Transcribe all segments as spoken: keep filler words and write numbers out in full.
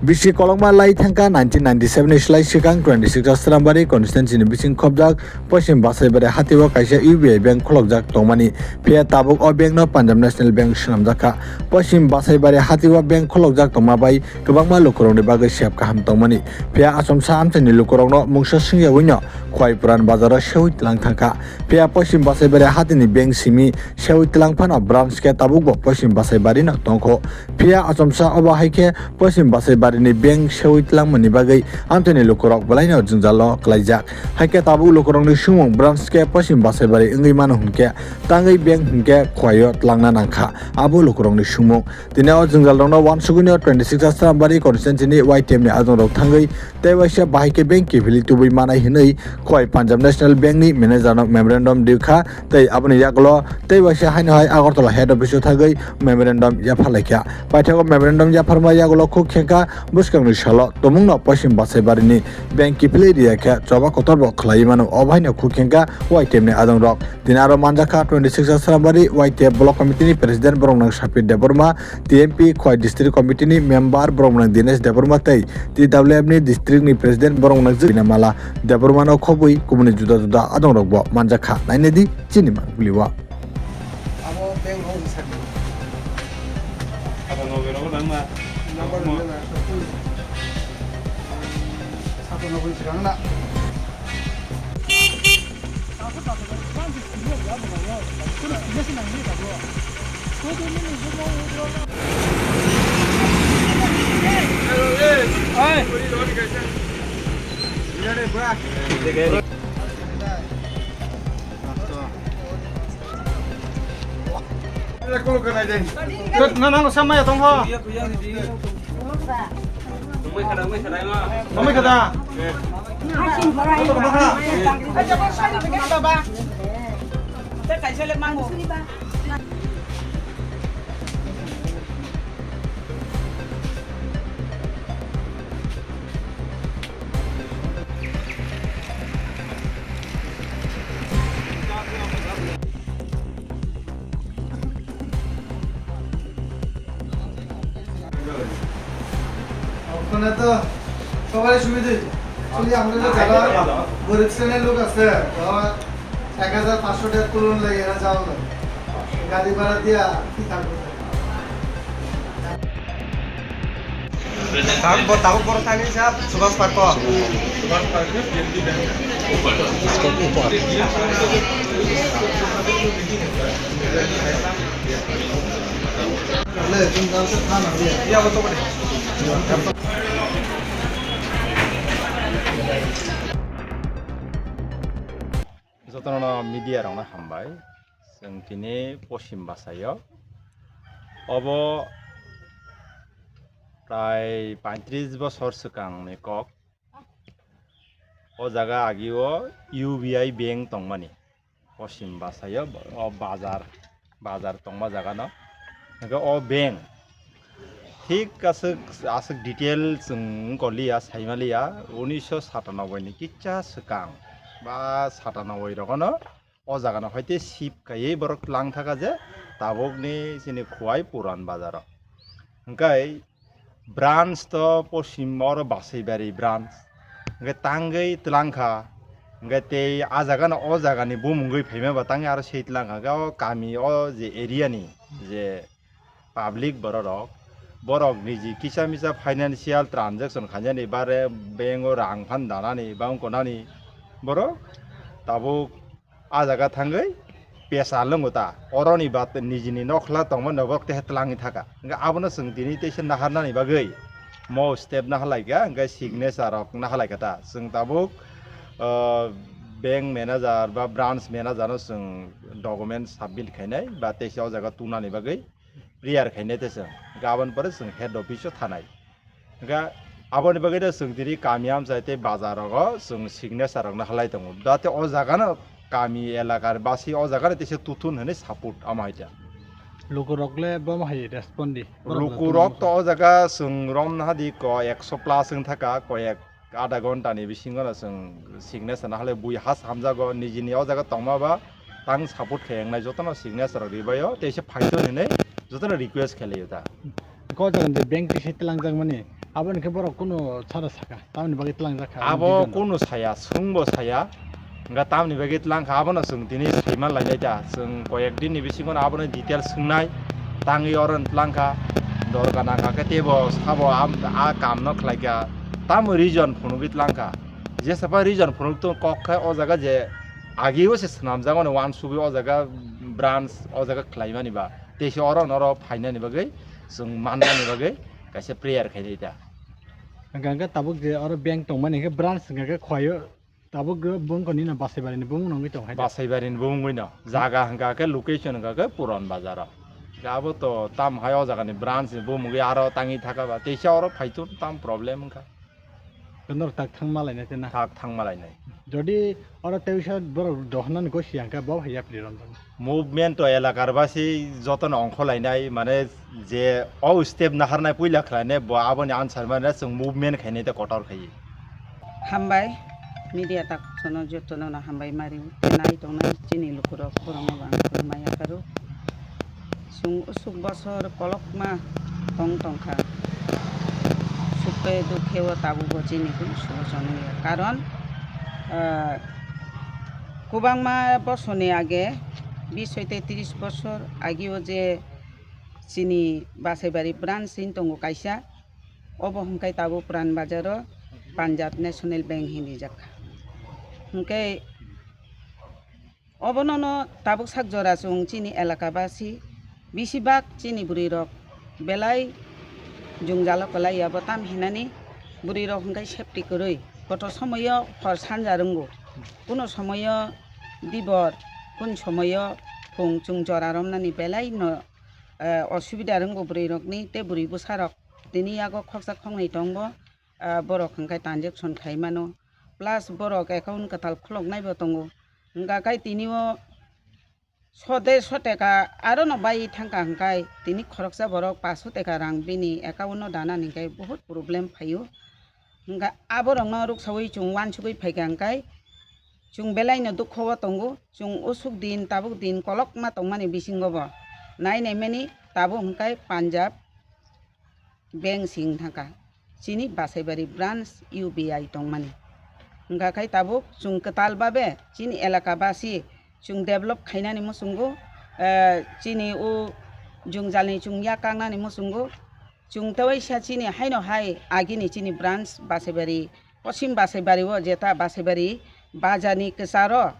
Bisi kolokma lai thangkha nineteen ninety-seven ni slai swkang twenty-six Asrambari constituency ni bising khobjak Poschim Basaibari hatio kaisa U B I bank khulokjak tongmani, phiya tabuk o bank no Punjab National Bank swnamjak kha. Poschim Basaibari hatio bank khulokjak tongma bai kwbangma lukurokni bagwi sep kaham tongmani, phiya achomsa amchaini lukurokno mungsa swngyawi no Khwai Puran bazaro sewi tlang thangkha. Phiya Poschim Basaibari hatini bank simi sewi tlang phano branch khe tabukbo Poschim Basaibari no tongkho. Phiya achomsa obo hai khe Poschim Basaibari ni bank sewi tlangmani bagwi amchaini lukurok belaino jwngjalo klaijak. Hai khe tabuk lukurokni sumung branch khe Poschim Basaibari wngwi mano hwnkhe tangwi bank hwnkhe Khwaio tlangna nangkha. Abo lukurokni sumung. Tini o jwngjalrokno uansugwino twenty-six Asrambari constituency ni Y T F ni adongrok thangwi tei waisa bahai khe bank kiphilwi tubui manai hwnwi Khwai Punjab National Bank ni manager no memorandum rwkha tei aboni yagulo tei waisa haino hai Agartala head office o thangwi memorandum yapharlaikha. Paithago memorandum yapharma yagulo khuk khengkha bwskangni salo tumungno Poschim Basaibari ni bank kiphilwi riyakhe choba kotorbo khwlaiwi mano, obo haino khuk khengkha Y T F ni adongrok. Tini aro manjakha twenty-six Asrambari Y T F Block Committee ni President Boromnang Sapir Debbarma, T M P Khwai District Committee ni Member Boromnang Dinesh Debbarma tei T W F ni District ni President Boromnang Jwinamala Debbarma no khobwi kubuni juda juda adongrokbo manjakha. Nainedi chini mangpili o. Abo bank rok ni sakni. Abo nogo nogo nang ma. Number rwna na. Sabo nogo ni swkang na. Na, na, no, sama ya tong ho. Tongbai khada. ওখানে তো সবারই সুবিধা হয়েছে। Actually, আমরা যে যারা গরিব শ্রেণীর লোক আছে, ধর, এক হাজার পাঁচশো টাকা তুলন লাগে, এরা যাওয়া লাগে। গাড়ি ভাড়া দিয়া কি থাকবে? Tabuk bo-, tabuk borok thani sa Subhas Park o. Jotono media rokno hambai. Chwng tini Poschim Basaio. Obo prai paitris bosor swkangni kok. O jaga agio U B I bank tongmani. Poschim Basaio o bazar, bazar tongma jaga no. Hwnkhe o bank thik aswk, aswk detail chwng wngkoliya, saimaliya, unisho satanoboi ni kicha swkang ba satanoboi rogono o jaga no hoite sip kaiwi borok tlang thaka je tabuk ni chini Khwai Puran bazar o. Hwnkhe branch to Poschim oro Basaibari branch. Hwnkhe tangwi twlang kha. Hwnkhe tei ah jaga no o jaga ni bumungwi phaima ba tangwi aro sei twlang kha. Hwnkhe o kami o je area ni je public borok rok, borok niji kisa misa financial transaction khainani bare bank o rang phan danani ba wngkha nani borok tabuk ah jaga thangwi pesa lwngo ta, oroni ba nijini nokhla tongmani borok teha twlangwi thaka. Hwnkhe abono chwng tini teisa naharnani bagwi mo step nahalaikha, hwnkhe signature rok nahalaikha ta. Chwng tabuk, ah, bank manager ba branch manager no chwng document submit khainai ba teisa o jaga tungnani bagwi prayer khainai teisa. Hwnkhe aboni pore chwng head office o thanai. Hwnkhe aboni bagwi no chwng tini kami amchai tei bazar rogo chwng signature rokno halai tongo. Jate o jaga no kami elakar basi o jaga no teisa tuthun hinwi support ama haita. Lukurok le bo hai respond di. Borok lukurok to o jaga chwng romna hadi ko ekso plus wng thaka, ko ek adha ghonta ni bisingo no chwng signature na halai bui ha samjago nijini o jaga tongma ba tang support khe wngnai jotono signature rok ribaio teisa phaito hinwi jotono request khe laio ta. Ko jaga ni bank kisa tlang jak mani. Aboni khe borok kunu sara saka, tamoni bagwi tlangjak kha, Abo kunu saya, swngbo saya. Hwnkha tamoni bagwi tlangkha, abono chwng tini saiman lainai ta. Chwng koyek din ni bisingo no abono detail swngnai. Tangwi oro no tlangkha, dorga nangkha khe teibo sabo am-, a kam no khlaikha. Tamo reason phunugwi tlangkha. Jesa pa reason phunuk tong kok khe o jaga je agi o se swnamjak mani wansugwi o jaga branch o jaga khlaimani ba. Teisa oro noro phainani bagwi chwng mannani bagwi kaisa prayer khainai ta. Hwnkha hwnkhe tabuk je oro bank tongmani hwnkhe branch hwnkha khe khwlaio, tabuk bumung koni no Basaibari ni bumung no wngwi tong hai da? Basaibari ni bumung wngwi no. Jaga hwnkha khe location hwnkha khe Puran Bazar o. Hwnkhe abo to tam hai o jaga ni branch ni bumung wngwi aro tangwi thaka ba teisa oro phaitu tam problem wngkha. Norok tak thang malainai te na? Tak thang malainai. Jodi oro teisa borok dohonani goi siyang khe bo hai yapri ron. Movement to elakar basi jotono ongkholainai, mane je o step naharnai puila khlainai bo aboni answer mane chwng movement khainai tei kotor khai. Hambai, media tak jotono jotono no hambai mari nai tongnai chini lukurok borokno bo ang khulumai yapharo. Chwng usuk bosor kolokma tong tongkha. Sukhe dukhe o tabukbo chini kunu sulo chonwi ya. Karon, ah, kwbangma bosorni age, bis hoite tris bosor ageo je chini Basaibari branch wng tongo kaisa, obo hwnkhe tabuk Puran Bazar o Punjab National Bank hinwi rijak kha. Hwnkhe Obono no tabuk sak jora chwng chini elaka basi bisi bak chini bwrwi rok belai jwngjalo kwlai ya, bo tam hinani bwrwi rok hwnkhe safety kwrwi kotor somoyo hor sanja rwngo, kuno somoyo dibor, kun somoyo phung chwng jora romnani belai no, eh, osubida rwngo bwrwi rokni tei bwrwi bwsa rok tini yago khoksa khoknwi tongbo. Ah, borok hwnkhe transaction khai mano, plus borok account kwtal khuloknai bo tongo, hwnkha khe tini o sode soteka aro no bai thangkha, hwnkhe tini khoroksa borok paso teka rang bini account no danani hwnkhe bohut problem phaio, hwnkhe aborok no ruksaui chwng uansugui phaikha, hwnkhe chwng belai no dukho o tongo, chwng usuk din tabuk din kolokma tongmani bisingo bo nai naimani tabuk hwnkhe Punjab bank sing thangkha, chini Basaibari branch U B I tongmani. Hwnkha khai tabuk chwng kwtal babe chini elaka basi chwng develop khainani muchungo, eh, chini o jwngjalni chwng yak kaknani muchungo, chwng tewaisa chini haino hai agini chini branch Basaibari Poschim Basaibari o jeta Basaibari bazar ni kwcharo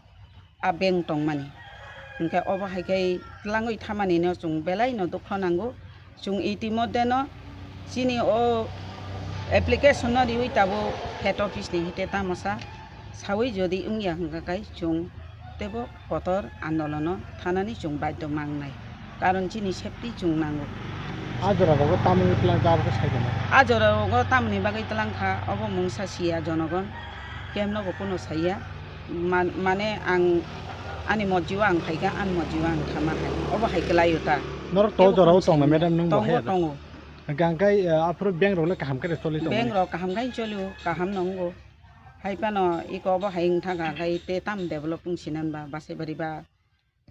a bank tongmani. Hwnkhe obo hai khe tlangwi thamanino chwng belai no dukho nango. Chwng itimodheno chini o application no riwi tabuk head office ni hete tamo sa sawi jodi wngya hwnkha khe chwng teibo kotor andolono thanani chwng baidhyo mangnai, karon chini safety chwng nango. A jora rogo tamni tlang jabo khe sai tongma? A jora rogo tamni bagwi tlang kha, obo mungsa siya jonogon, kemno bo kuno saiya. Man-, mane ang ani mojio ang phaikha, ani mojio ang thama hai, obo hai kwlaio ta. Norok to jorao tongna madam, nwng bo hai tongo, tongo. Hwnkhe hwnkhe, eh, aphuru bank rok le kaham khe choli tongo? Bank rok kaham khai cholio, kaham no wngo. Hai phano iko obo hai wng thangkha khai te tam develop wng sinan ba, Basaibari ba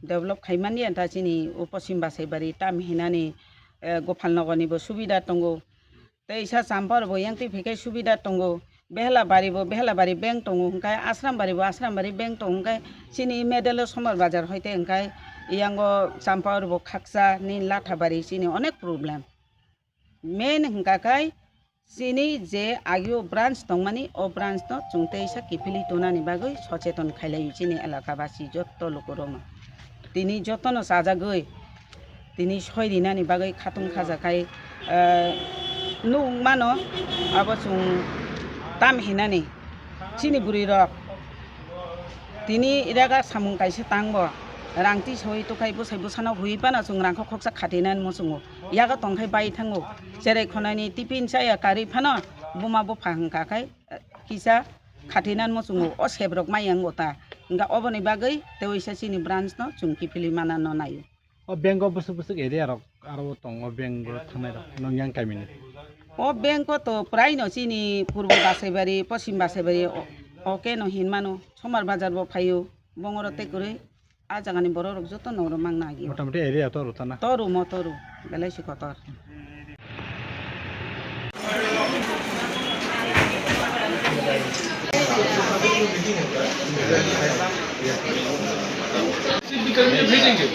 develop khai manya ta chini o Poschim Basaibari tam hinani, eh, Gopal Nogor ni bo subida tongo. Teisa Champar bo yang twi phai khai subida tongo. Behela bari bo Behela bari bank tongo, hwnkhe Asram bari bo Asram bari bank tongo, hwnkhe chini middle o Somar Bazar hoite hwnkhe yango Champar bo khaksa ni Latha bari chini onek problem. Main hwnkha khai chini je agio branch tongmani, o branch no chwng teisa kiphilwi tonani bagwi socheton khailaio chini elaka basi jotto lukurokno. Tini jotono chajagwi, tini soi rinani bagwi khatung khaja khai, eh, nukmano abo chwng tam hinani chini bwrwi rok. Tini iraga samung kaisa tangbo, rang tisaui tukhai bwsai bwsano hui phano chwng rangkho khoksa khatinani muchungo. Yago tongkhai bai thango, cherai khonani tiffin chaya karwi phano buma bupha hwnkha khai kisa khatinani muchungo. O sebrok maya wngo ta, hwnkha oboni bagwi teisa chini branch no chwng kiphilwi manano naio. O bank o bwswk bwswk area rok aro o tongo, bank o thangnai rok nwng yang kamini? O bank o to prai no chini Purbo Basaibari, Poschim Basaibari, o, o khe no hin mano, Somar Bazar bo phaio, bongoro tei kwrwi a jaga ni borok rok joto no oro mang nai. Motamoti area to ro ta na? Toru mo toru, belai si kotor. Receive भी करेंगे, भेजेंगे।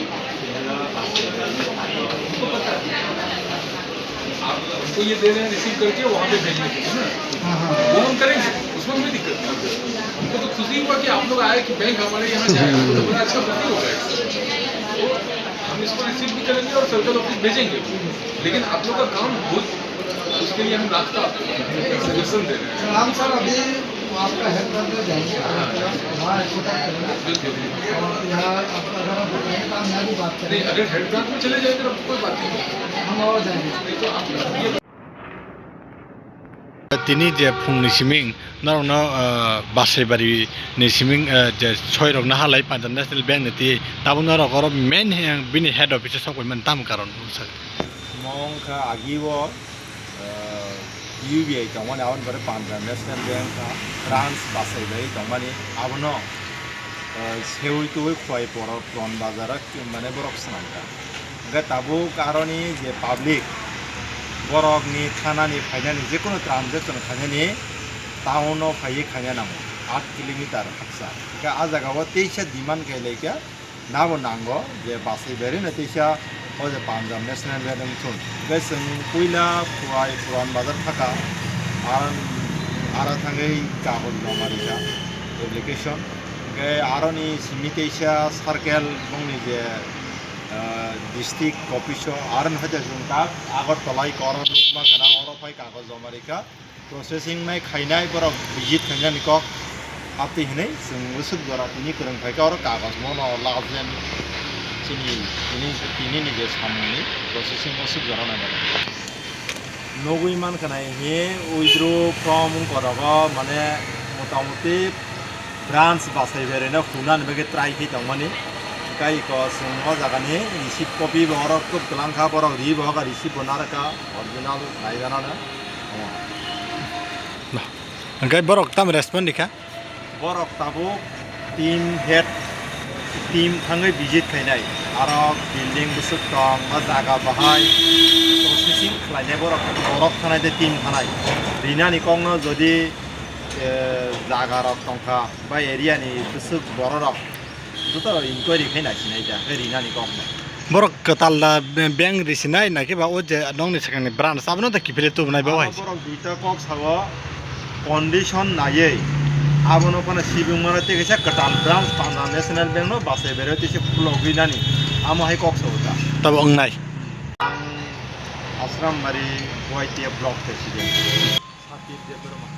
आप हमको ये दे रहे हैं, रिसीव करके वहाँ पे भेजने के लिए ना। हाँ, हाँ। वो हम करेंगे, उसमें कोई दिक्कत नहीं। हमको तो खुशी हुआ कि आप लोग आए, कि बैंक हमारे यहाँ जाए, हमको तो बड़ा अच्छा फील हो रहा है। तो हम इसको रिसीव भी करेंगे और सर्कल ऑफिस भेजेंगे, लेकिन आप लोग का काम बहुत, उसके लिए हम रास्ता, सजेशन दे रहे हैं। हम सर अभी आपका हेल्प करने जाएंगे, वहाँ हेडक्वार्टर करेंगे। बिल्कुल। और यहाँ आपका अगर आप बताएं, तो हम यहाँ भी बात करेंगे। नहीं, अगर हेडक्वार्टर में चले जाएंगे तो कोई बात नहीं। हम और जाएंगे। नहीं, तो आप ये Tini je phungni siming norokno, ah, Basaibari ni siming, ah, je soirokno halai Punjab National Bank ni twi, tabuk norok oro main he-, bini head office o sok paimani tamo karon wngkha. Mo wngkha agi o, ah, U B I tongmani, aboni pore Punjab National Bank, ah, branch Basaibari tongmani, abono, ah, seui twi Khwai Poro Puran Bazar o mane borok swnamkha. Hwnkhe tabuk aroni je public, borokni thanani phainani, jekunu transaction khainani town o phaiwi khaina nango, aat kilometer haksa. Hwnkhe ah jagao teisa demand khlai laikha, nabo nango je Basaibari no teisa o je Punjab National Bank wngthun. Hwnkhe chwng puila Khwai Puran Bazar thaka, ar, ara thangwi kagoj joma rikha, application. Hwnkhe aroni simi teisa circle bongni je ah, district office o, aro ni hai chwng tak Agartala iko oro nukma khna oro phai kagoj joma rikha, processing nai khainai borok visit khainani kok. Abtwi hinwi chwng usuk jora tini kwrwng phaikha oro kagoj mono last date chini tini, tini ni je samung ni processing usuk jora nai. Nugwi mankha nai hiye withdraw from wngkha rogo, mane motamuti branch Basaibari no hwnani bagwi try khe tongmani. Tei iko chwng o jaga ni receipt copy bo oro kwb kwlang kha, borok ri bo kha, receipt bo narwkha, original nai gana na. Hwnkhe borok tamo respond rikha? Borok tabuk team head, team thangwi visit khainai, aro building bwswk tong, ma jaga bahai processing khlainai borok, borok thanai tei team thanai. Rinani kokno jodi, eh, jaga rok tongkha ba area ni bwswk borok rok joto inquiry khai naisinai da, khe rinani kokno. Borok kwtal da be-, bank risinai na khe ba o je nokni swkangni branch abono da kiphilwi tubunai ba o hai? Borok duita kok sao condition naiwi abono phano sibung mano tei kaisa kwtal branch Punjab National Bank no Basaibari o teisa khulogwi nani amo hai kok sao da. Tabo wngnai. Ang Asrambari Y T F block president. Sakit Debbarma.